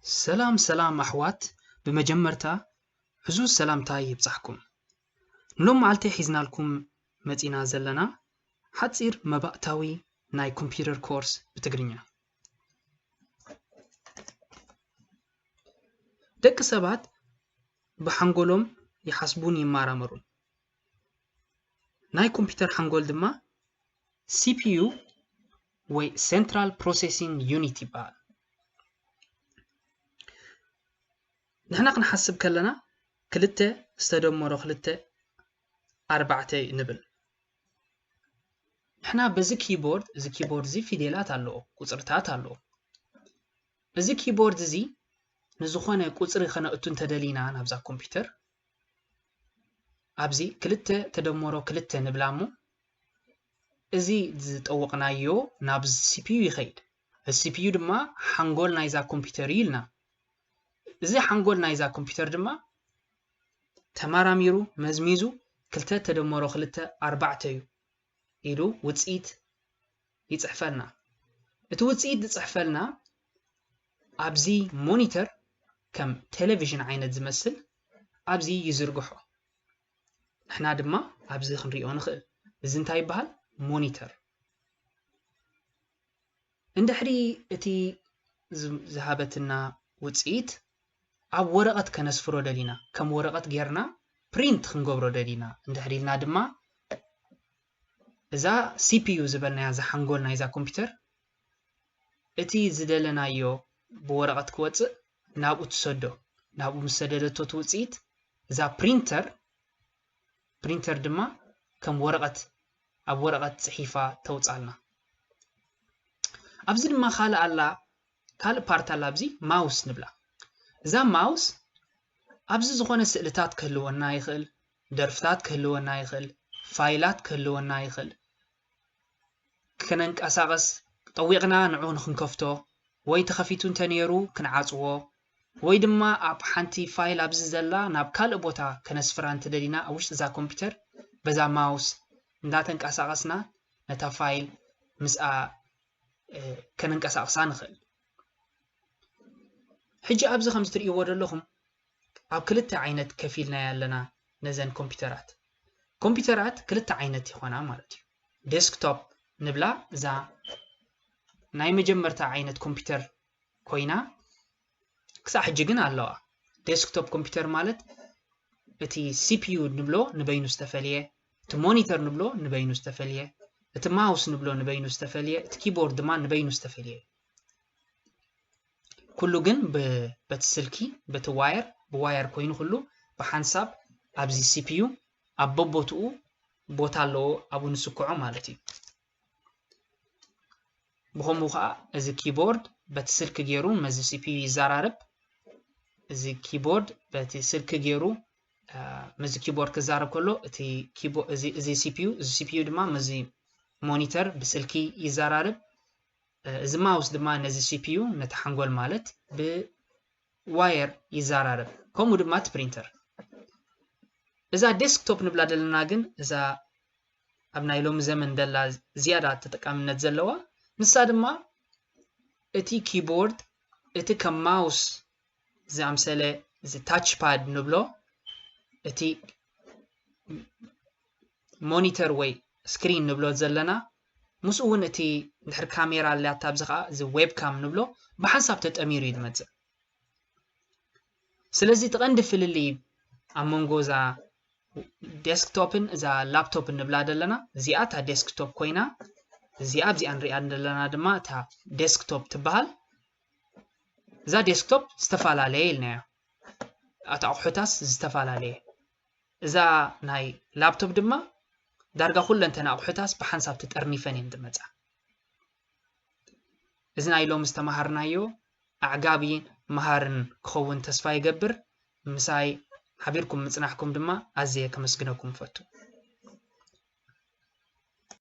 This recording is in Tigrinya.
ሰላም ሰላም ኣሕዋት፣ ብመጀመርታ ዕዙዝ ሰላምታይ ይብጻሕኩም። ንሎም መዓልቲ ሒዝናልኩም መጺና ዘለና ሓጺር መባእታዊ ናይ ኮምፒውተር ኮርስ ብትግርኛ። ደቂ ሰባት ብሓንጎሎም ይሓስቡን ይመራመሩን። ናይ ኮምፒውተር ሓንጎል ድማ ሲ ፒ ዩ ወይ Central Processing Unit ይበሃል። ንሕና ክንሓስብ ከለና ክልተ ዝተደመሮ ክልተ ኣርባዕተ ንብል። ንሕና በዚ ኪቦርድ፣ እዚ ኪቦርድ እዚ ፊደላት ኣለዎ፣ ቁጽርታት ኣለዎ። እዚ ኪቦርድ እዚ ንዝኾነ ቁጽሪ ከነእቱ እንተደሊና ናብዛ ኮምፒውተር፣ ኣብዚ ክልተ ተደመሮ ክልተ ንብላ እሞ፣ እዚ ዝጠወቕናዮ ናብ ሲ ፒ ዩ ይኸይድ። እዚ ሲ ፒ ዩ ድማ ሓንጎል ናይዛ ኮምፒውተር እዩ ኢልና። እዚ ሓንጎል ናይዛ ኮምፒውተር ድማ ተመራሚሩ፣ መዝሚዙ፣ ክልተ ተደመሮ ክልተ ኣርባዕተ እዩ ኢሉ ውጽኢት ይጽሕፈልና። እቲ ውጽኢት ዝጽሕፈልና ኣብዚ ሞኒተር፣ ከም ቴሌቪዥን ዓይነት ዝመስል፣ ኣብዚ ይዝርግሖ። ንሕና ድማ ኣብዚ ክንሪኦ ንኽእል። እዚ እንታይ ይበሃል? ሞኒተር። እንድሕሪ እቲ ዝ-፣ ዝሃበትና ውጽኢት ኣብ ወረቐት ከነስፍሮ ደሊና፣ ከም ወረቐት ጌርና ፕሪንት ክንገብሮ ደሊና እንድሕሪ ኢልና ድማ፣ እዛ ሲ ፒ ዩ ዝበልናያ፣ እዛ ሓንጎል ናይዛ ኮምፒውተር፣ እቲ ዝደለናዮ ብወረቐት ክወጽእ ናብኡ ትሰዶ። ናብኡ ምስ ሰደደቶ እቲ ውጽኢት፣ እዛ ፕሪንተር፣ ፕሪንተር ድማ ከም ወረቐት፣ ኣብ ወረቐት ጽሒፋ ተውጻልና። ኣብዚ ድማ ካልእ ኣላ፣ ካልእ ፓርት ኣላ፣ ኣብዚ ማውስ ንብላ። እዛ ማውስ ኣብዚ ዝኾነ ስእልታት ክህልወና ይኽእል፣ ደርፍታት ክህልወና ይኽእል፣ ፋይላት ክህልወና ይኽእል። ከነንቀሳቐስ፣ ጠዊቕና ንዑ ንኽንከፍቶ፣ ወይ ተኸፊቱ እንተነይሩ ክንዓጽዎ፣ ወይ ድማ ኣብ ሓንቲ ፋይል ኣብዚ ዘላ ናብ ካልእ ቦታ ከነስፍራ እንተደሊና፣ ኣብ ውሽጢ እዛ ኮምፒውተር በዛ ማውስ እንዳተንቀሳቐስና ነታ ፋይል ምስኣ፣ እ፣ ከነንቀሳቕሳ ንኽእል። ሕጂ ኣብዚ ከምዚ ትርእይዎ ዘለኹም ኣብ ክልተ ዓይነት ከፊልናያ ኣለና ነዘን ኮምፒውተራት። ኮምፒውተራት ክልተ ዓይነት ይኾና ማለት እዩ። ዴስክቶፕ ንብላ፣ እዛ ናይ መጀመርታ ዓይነት ኮምፒውተር ኮይና፣ ክሳዕ ሕጂ ግን ኣለዋ። ዴስክቶፕ ኮምፒውተር ማለት እቲ ሲ ፒ ዩ ንብሎ ንበይኑ ዝተፈልየ፣ እቲ ሞኒተር ንብሎ ንበይኑ ዝተፈልየ፣ እቲ ማውስ ንብሎ ንበይኑ ዝተፈልየ፣ እቲ ኪቦርድ ድማ ንበይኑ ዝተፈልየ። ኩሉ ግን ብ-፣ በቲ ስልኪ፣ በቲ ዋየር፣ ብዋየር ኮይኑ ኩሉ ብሓንሳብ ኣብዚ ሲ ፒ ዩ ኣብ በቦትኡ ቦታ ኣለዎ፣ ኣብኡ ንስክዖ ማለት እዩ። ብኸምኡ ኸዓ እዚ ኪቦርድ በቲ ስልኪ ገይሩ ምስዚ ሲ ፒ ዩ ይዘራረብ። እዚ ኪቦርድ በቲ ስልኪ ገይሩ፣ አ፣ ምስዚ ኪቦርድ ክዛረብ ከሎ፣ እቲ ኪቦ-፣ እዚ፣ እዚ ሲ ፒ ዩ፣ እዚ ሲ ፒ ዩ ድማ ምስዚ ሞኒተር ብስልኪ ይዘራረብ። እ፣ እዚ ማውስ ድማ ነዚ ሲ ፒ ዩ፣ ነቲ ሓንጎል ማለት፣ ብዋየር ይዘራረብ። ከምኡ ድማ እቲ ፕሪንተር። እዛ ዴስክቶፕ ንብላ ዘለና ግን፣ እዛ ኣብ ናይ ሎሚ ዘመን ደላ ዝያዳ ተጠቃምነት ዘለዋ፣ ንሳ ድማ እቲ ኪቦርድ፣ እቲ ከም ማውስ ዝኣምሰለ፣ እዚ ታች ፓድ ንብሎ፣ እቲ ሞኒተር ወይ ስክሪን ንብሎ ዘለና፣ ምስኡ እውን እቲ እንድሕር ካሜራ ኣላታ፣ ኣብዚ ኸዓ እዚ ዌብካም ንብሎ፣ ብሓንሳብ ተጠሚሩ እዩ ዝመጽእ። ስለዚ እቲ ቀንዲ ፍልልይ ኣብ መንጎ እዛ ዴስክቶፕን እዛ ላፕቶፕን ንብላ ዘለና፣ እዚኣ እታ ዴስክቶፕ ኮይና፣ እዚኣ፣ ኣብዚኣ ንሪኣ ዘለና ድማ እታ ዴስክቶፕ ትበሃል። እዛ ዴስክቶፕ ዝተፈላለየ ኢልናያ፣ እታ ኣቑሑታስ ዝተፈላለየ። እዛ ናይ ላፕቶፕ ድማ ዳርጋ ኩለንተና ኣቑሑታስ ብሓንሳብ ተጠርኒፈን እየን ዝመጻ። እዚ ናይ ሎሚ ዝተመሃርናዮ ኣዕጋቢ መሃርን ክኸውን ተስፋ ይገብር። ምሳይ ሓቢርኩም ምጽናሕኩም ድማ ኣዝየ ከመስግነኩም እፈቱ።